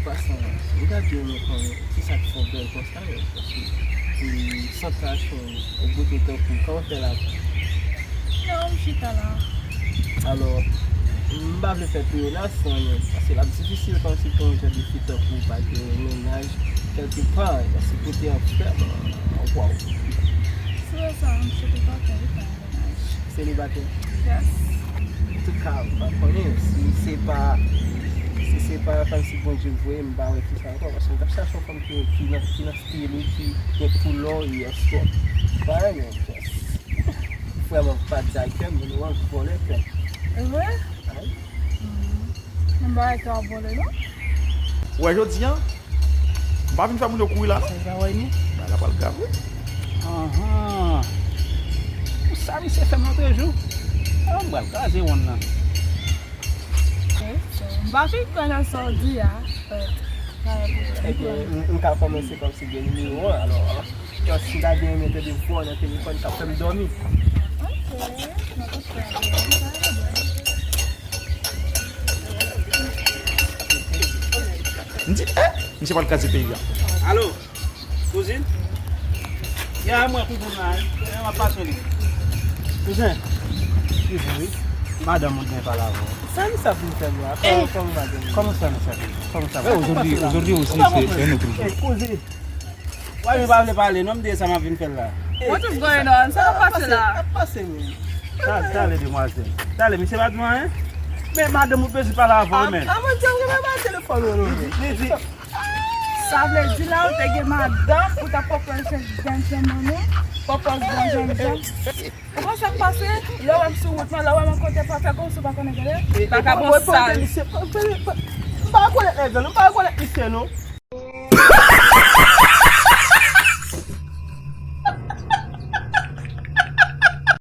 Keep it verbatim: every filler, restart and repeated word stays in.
Pasan, m ta byen renmen konnen kisa k fè w bèl konsa menm, paske, e, san tache, ou bote tankou, kòman w fè la? Non, m chita la. Alò, m pa vle fè pleyonasyon, non, paske l ap difisil kòmsi pou yon jèn fi tankou w pa gen yon mennaj kèlke pa, paske kote an frè m, waw. Si w wè sa, m swete w pa fè, wi, pa. Selibatè? Yes. Antouka, m pa konnen si se pa, si se pa kòmsi Bondye voye, m pa wè kisa ankò, paske m t ap chache yon fanm ki, ki nan, ki nan stil ou, ki gen koulè w, yes, twòp. M pa renmen, just. Frè m pa di kè m, men nou anvi vòlè kè m. E vre? Ay. Mm. M pa wè kè w ap vòlè, non. Ou wè jodi a, m pa vin fè moun yo kouri la, non. Sa sa wè ni? Bagay la pral grav, wi. Anhan. Pou sa misye fè m lòt jou. Ah, m pral kraze wonn nan. Ok, so, m pa fin kwè nan sa w di a, but, pa gen pwoblèm. Ebyen, m, m ka kòmanse kòmsi gen nimewo an, alò, kè si m ta byen renmen tande vwa w nan telefòn, sa ap fè m dòmi. Ok, nan tout ka, pa gen pwoblèm. M di, eh, misye pral kraze peyi a. Alo, kouzin? Ya, mwen kouzin la, wi. Ya, m ap pase li. Kouzen, eskize m, wi. Madanm ou t gen pale avè w. Sa misye ap vin fè la? Kòman, kòman madanm ou? Kòman sa misye ap vin? Kòman sa va? Eh, aujourd'hui, aujourd'hui aussi, c'est un autre jour. Eh, kouzin. Wè, m pa vle pale, non, m di sa m ap vin fè la. What is going on? Sa k ap pase la? Sa k ap pase, men? Talè, talè, demwazèl. Talè, misye pa di mwen anyen. Men madanm ou bezwen pale avè w, men. Avan di w, mwen pa telefòn ou, non. Li di, li di, sa vle di la, ou te gen madanm, ou t ap pwopòze jènjan manman, pwopòze bon jènjan. Ou konn sa k pase? Lè w wè m sou wout mwen, lè w wè m yon kote, fò fè kòmsi w pa konnen kote. Vagabon sal. M pa rekonèt nèg la, non, m pa rekonèt misye, non.